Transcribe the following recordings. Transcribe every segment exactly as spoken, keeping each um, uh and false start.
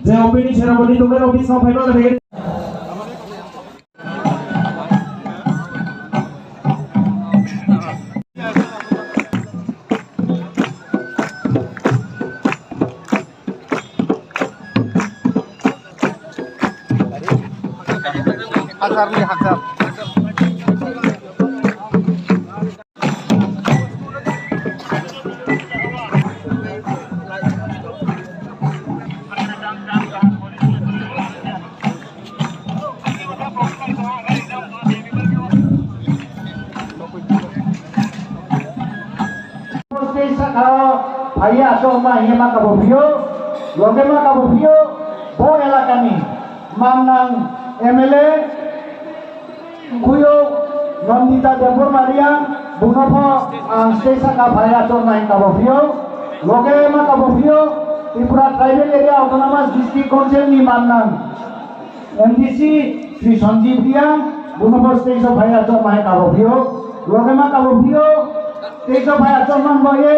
Je office ni sera boni tongmani office no phaiba na begini. Hajar ni hajar. Tei saka o phaiya achomma hinkhe ma kabo phio, loge ma kabo phio, bo elakani mannang M L A, Kuyuk Nandita Debbarma Reang, buno pho ang state saka phai achomma hinkhe kabo phio, loge ma kabo phio, Tripura Tribal Area Autonomous District Council ni mannang M D C Sri Sanjeev Reang, buno pho stage o phai achomma hinkhe kabo phio, loge ma kabo phio, stage o phai achomma hinkhe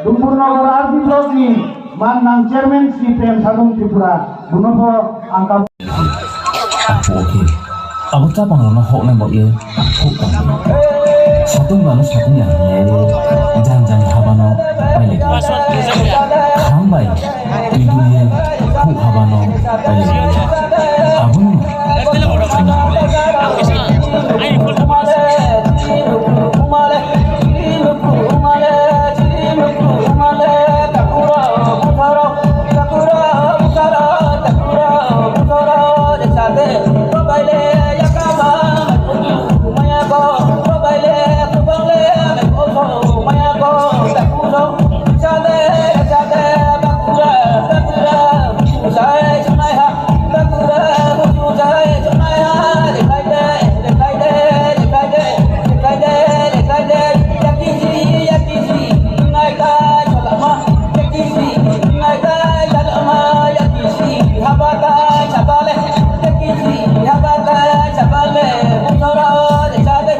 Dumbur Nagar R D block ni mannang chairman Sri Prem Sadong Tripura, buno pho ang kabo. Apo khe abo chapang rokno hoknai bo ye huk tong. Satung bano satung ya hinwi jan jan habano pailai. Kham bai twi dui ye huk habano pailai. Abono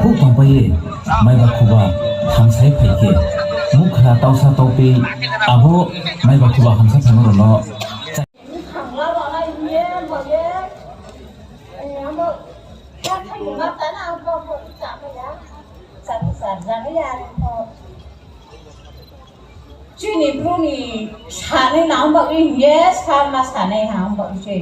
Huk tongpai ye maiba khuba hamsai phai khe, mukha tausa taupi abo maiba khuba hamsa thangma rokno. Chini bruni sanai na hamba ui ye, sar ma sanai ha hamba ui se.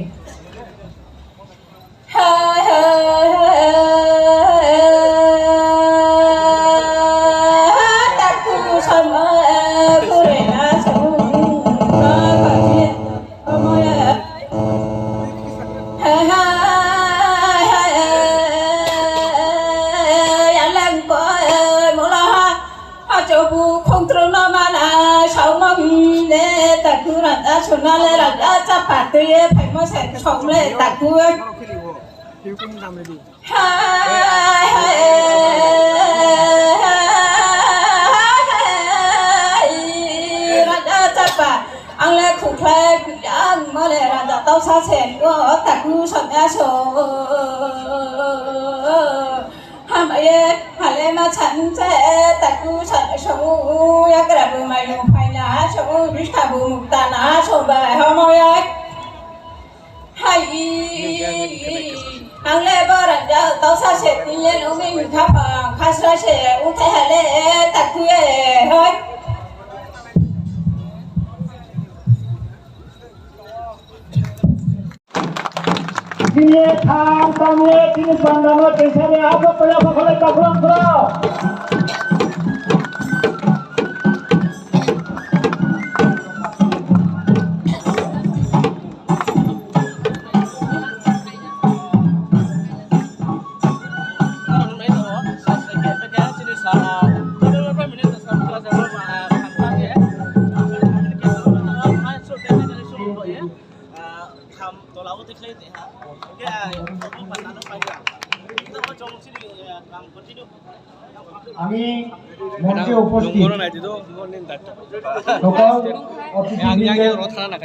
Achobu khongtro no mana saumang ne taku randa sunale randa chapa tuye phaimo se somle taku. Hai, hai, hai, hai, randa chapa. Ang le khukhlai ang mole randa tausa se go taku sanya so. Hamaye hale ma chan che taku sa so ya kra bu mai lu phai na so bista bu mukta na so ba hamaye. Hai, ang le bo ranja tausa se tin le nungni khapa khasra se uthai hale taku ye hoi. Chini tham tamle chini pandano chesane abo pela pokole kakulang kro. Kham tola o tikhlai te ha. Ke ai, obo panda no pai ya. Ito ko jong sini, eh, kham continue. আমি মঞ্চে উপস্থিত সকল অতিথিবৃন্দের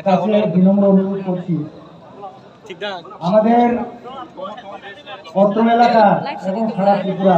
কাছে বিনম্র অনুরোধ করছি, আমাদের অত্র এলাকা এবং সারা ত্রিপুরা